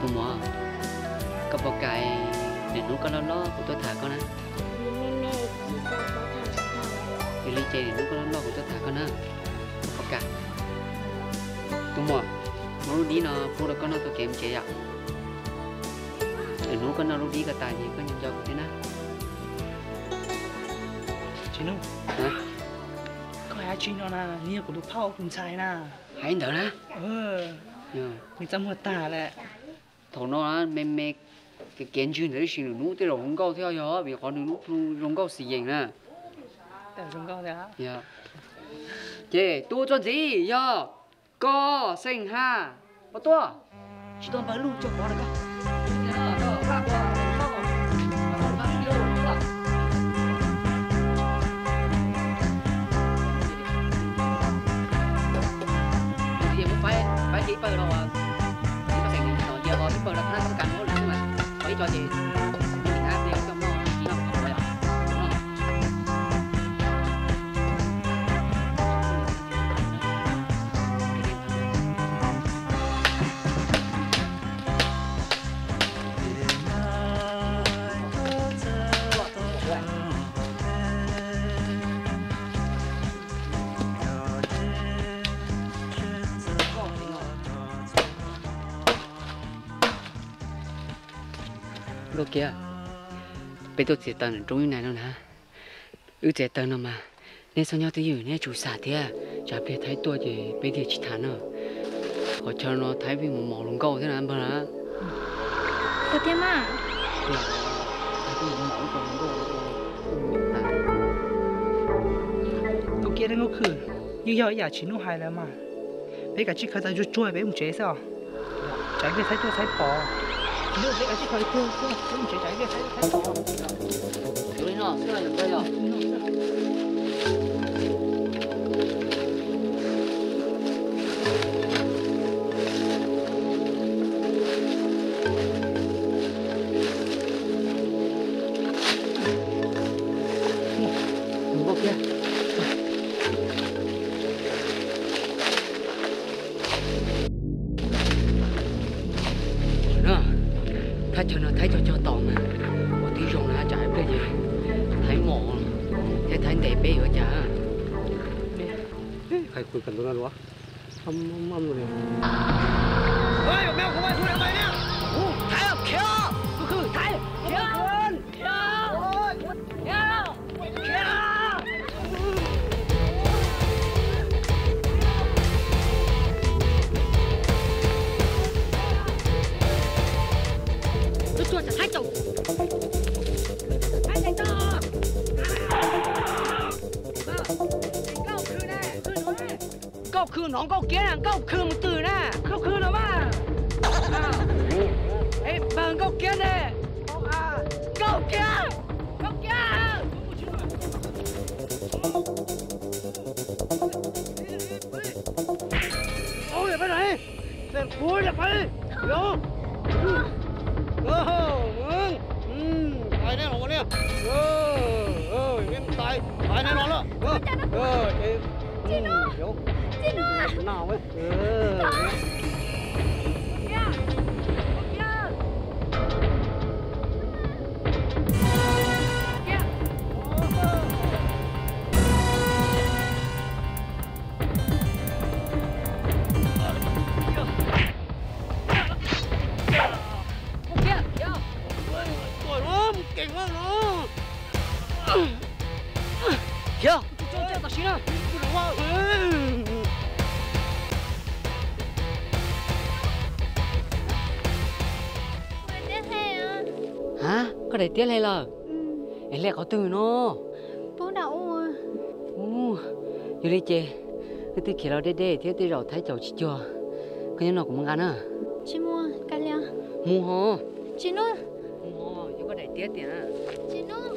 Muam, koj puas kam lwm hnub koj loj loj kuv tuaj tham koj na? Yog li ces lwm hnub koj loj loj kuv tuaj tham koj na. Koj puas kam? Tus muam, muab lub dib no pub rau koj noj tau kev mus tsev yom. Lwm hnub koj noj lub dib ko tas ces koj nco nco kuv thiab na. Tsis Nuj, koj hais dab tsi no na? Nws yog kuv tus phauj tus ntxhais na. Hais ntawd na. Nws txaj muag tag lawm. Thaum no me me kev ntswg ntawd tab sis nws hnub tej zaum zoo nkauj thiab yog vim qhov nws lub plhu zoo nkauj xis yees na. Ces tus txuas ntxiv yog koj, Xeej Haj, ua tuaj. Tsis tau npawg lug tso pov rau koj. Faib ib pawg los, ib pawg xeem no cia ib pawg los thab toob kas ua lwm xwb mas, ib co ces ib cov noj ib cov noj. Nkauj Kiab, peb tuaj txiav taws nram roob ib nai no na. Wb txiav taws no mas neb txhob nyob twj ywm, neb tsum xam thiab, tsam pliag Thaib tuaj ces peb thiaj tsis tham na. Qhov chaw no Thaib pheej mus mos hluas nkauj thiab na npawg na. Ua tiag mas. Nkauj Kiab thiab Nkauj Khwm, yeej yog ib yam Tsis Nuj hais lawm mas. Peb kav tsij khaws taws tsuag tsuag peb mus tsev xwb os. Tsam pliag Thaib tuaj Thaib pom. Tsis Nuj, peb kav tsij khaws tsuag tsuag peb mus tsev tsam pliag Thaib tuaj Thaib pom. Thaj chaw no Thaib cog cog tos mas ua tib zoo na, tsam pliag ces Thaib mos thiab Thaib ntes peb yuav cas. Hais kuv kam tus no luav. Ê, mày không phải thu đằng mày nha. Thái khiêu. Thái khiêu. Tôi chua chả thái chồng. Thái thành to. Nkauj Khwm hnov Nkauj Kiab na, Nkauj Khwm mus twg na? Nkauj Khwm no mas. Ê, npawg Nkauj Kiab ne. Nkauj Kiab, Nkauj Kiab. Tais neb los ua liaj. Tais, tais neb los lawm. Tsis Nuj, Tsis Nuj. Khiav! Khiav! Ha, koj daim tiab hle lawm? Es hle qhov twg no? Yog li ces wb twb khiav los deb deb thiab tej zaum Thaib caum tsis cuag. Koj nyob no kuv mus nqa na. Tsis mus, mus ho. Tsis Nuj. Mus ho, yog koj daim tiab tiag. Tsis Nuj.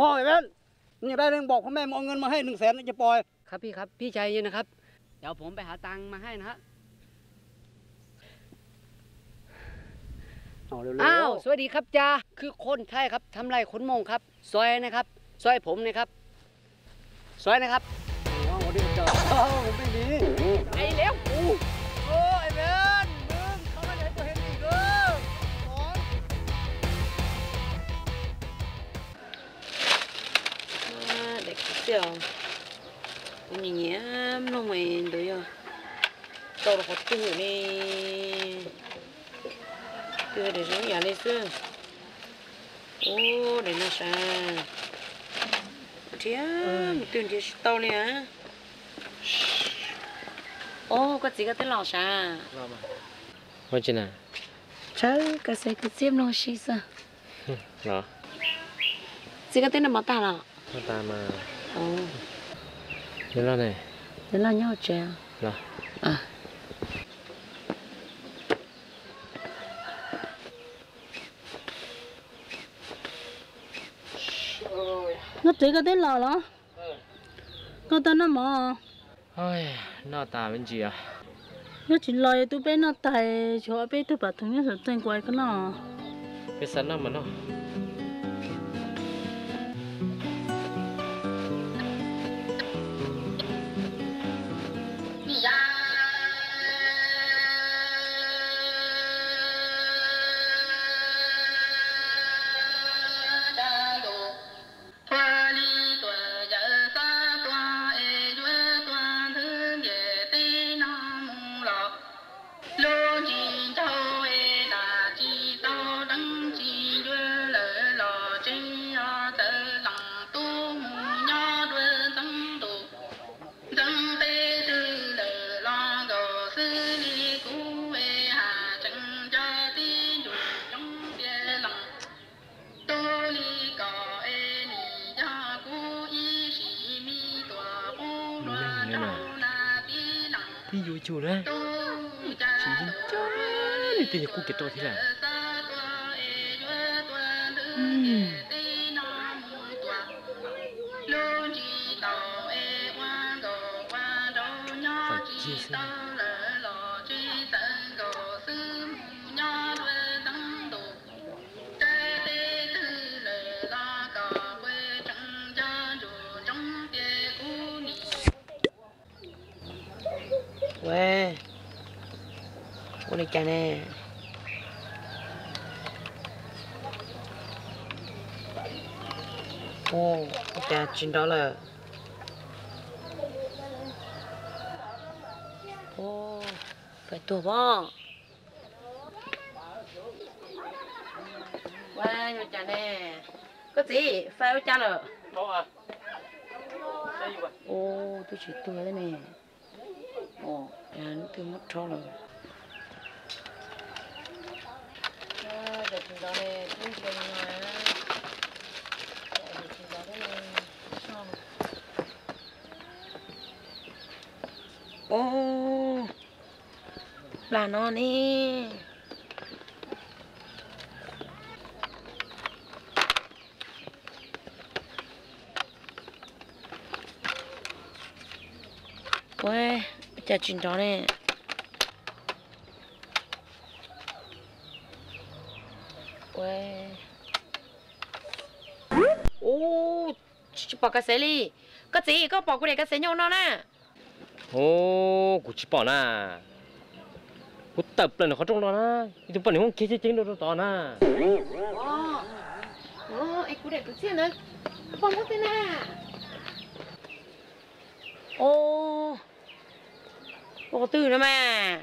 Ôi Ven, nhiều đây đang bảo con mẹ mua ngân mà hay nương xén cho bòi. ครับพี่ครับ พี่ใจเย็นนะครับ เดี๋ยวผมไปหาตังค์มาให้นะฮะ เอาเร็วๆ อ้าว สวัสดีครับจ่า คือคนไทยครับ ทำไร่ขนมงครับ ซอยนะครับ ซอยผมนะครับ ซอยนะครับ อ๋อ สวัสดีครับจ่า เอ้า ผมไม่มี ไอ้เลี้ยวกู โอ้ย ไอ้เบน มึงเข้ามาไหนกูเห็นอีกเออ Daim kwv txhiaj, kuv nyiam nyiam mloog mas ntawd yog tau rau qhov twg ne? Twb daim zoo yam li xwb. Ub, daim no sav, nrhiav mus twg nrhiav tsis tau li. Ub, koj txiv koj twb los sav? Ua tsi na? Tshawb koj xav kwv txhiaj mloog si xwb. Txiv koj twb noj mov tag los? Noj tag mas. Nws loj ne? Nws loj nyob hauv tsev. Los. Nub txiv koj twb los los? Koj tau noj mov? Noj tas me ntsis os. Nyob tsis los yuav tub peb noj tas, tshuav peb tug pam thoov nyob saum tseeg kuv ais koj noj. Peb xav noj mas noj. Ua li tuam yawm xav tuag es yuav tuag nthwv ntiaj teb no mus los, lub ntsis nraug es lam tsis tau deev tsis yuav lawm los tsev os txawv lees tub mus nyob dua ntxeev ntus. Ntxeev peb twg lawm los nkaus xwb li kuv es has tseem nco tib ntus coob tiag lees. Tub li kom es nim yog kuv ib sim me tuam qub dua rau na tib lees. Tub cas tub li twb yog kuv kev rau thiab lawm. Xav tuag es yuav tuag nthwv ntiaj teb no mus tuam. Lub ntsis tau es ua nkaus ua nraug nyob tsis tau lawm los tsev txawv nkaus xwb mus nyob dua ntxeev ntus. Teb twg lawm los kom kuv tseem nco ntsuag ntsoov tias kuv nim Ua, ua li cas ne? Ua, ua cas tsis nrov lawm? Ua, fais tuag pob. Ua, ua cas ne? Koj txiv, fais ua cas lawm? Ua, twb tsis tuag thiab ne. Ua, twb muab rhaub lawm. Ua, plag no ne. Ua, cas tsis nrov ne? Ua, ub, tsis pom kav xev li. Koj txiv, koj pom kuv daim kav xev nyob no na? Ub, kuv tsis pom na. Kuv tawm plaws ntawm qhov rooj los na, ib tug poj niam muab kiag ceeb ceeb rau rau tod na. Es kuv daim kwv txhiaj ntawd, poj muab twg na? Ub, ua qhov twg no mas?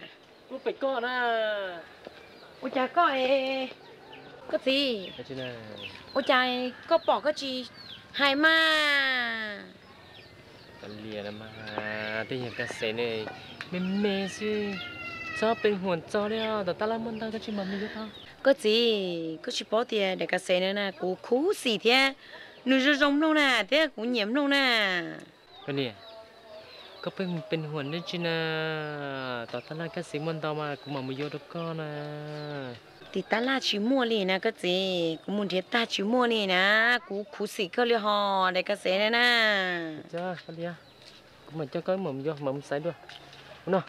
Lub pem koj na. Ua cas koj, koj txiv, ua cas koj pom koj tsis hais mas? Kav liam mas, tej yam kav xev ne, me me xwb, txhob pes huam txog li os, tom tab laj muaj ntau koj tsis mam mus yuav tau. Koj txiv, koj tsis paub tias daim kav xev no na kuv khuv xim thiab, nws zoo zoo mloog na thiab kuv nyiam mloog na. Koj niam, koj pheej pes huam dab tsi na, tom tab laj kav xev muaj ntau mas kuv mam mus yuav rau koj na. Tiv tab laj tsis muaj li na koj txiv, kuv mus nrhiav tag tsis muaj li na, kuv khuv xim kawg li hos, de koj xev na. Kuv mam coj koj mus yog mam mus xaiv dua. No,